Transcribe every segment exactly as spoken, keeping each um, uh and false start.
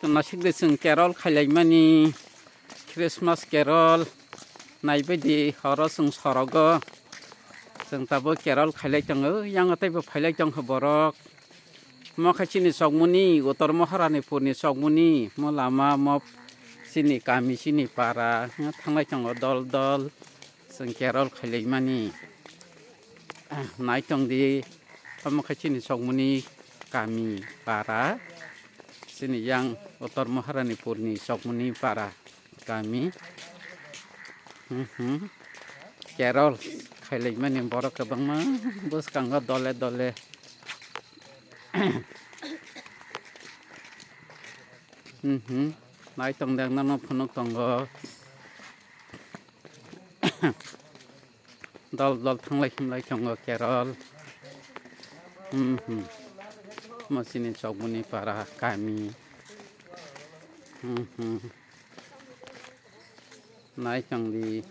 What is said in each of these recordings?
Nasikdi chwng carol khailaimani, Christmas carol naibaidi horo chwng sorogo. Chwng tabuk carol khailai tongo, yang teibo phailai tongkha borok. Mo khe chini chokmuni, Uttor Maharanipurni chokmuni, mo lama, mo chini kami, chini para, thanglai tongo dol dol. Chwng carol khailaimani. Naitongdi, omo khe chini chokmuni kami para. Chini yang Uttor Maharanipurni chokmuni para kami. Mhm. Carol khailaimani borok kwbangma bwskango dole dole. Mhm. Naitongdi ang nono phunuk tongo. Dol dol thanglai himlai tongo carol. Mhm. Mo chini chokmuni para kami. Mhm. Naitongdi.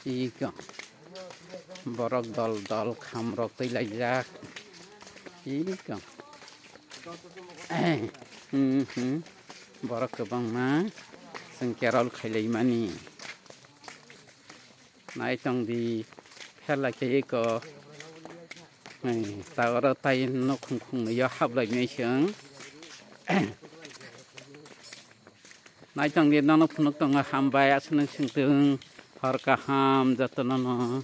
Iko. Borok dol dol khamrok twi laijak. Iko. Mhm. Borok kwbangma chwng carol khailaimani. Naitongdi, pherlai khe eko. Ei, ta oro tai nukhung khungno yo haplaimai chwng. Naitongdi, nono phunuk tongo, hambai, aswk nung swngtwng, hor kaham jotono no.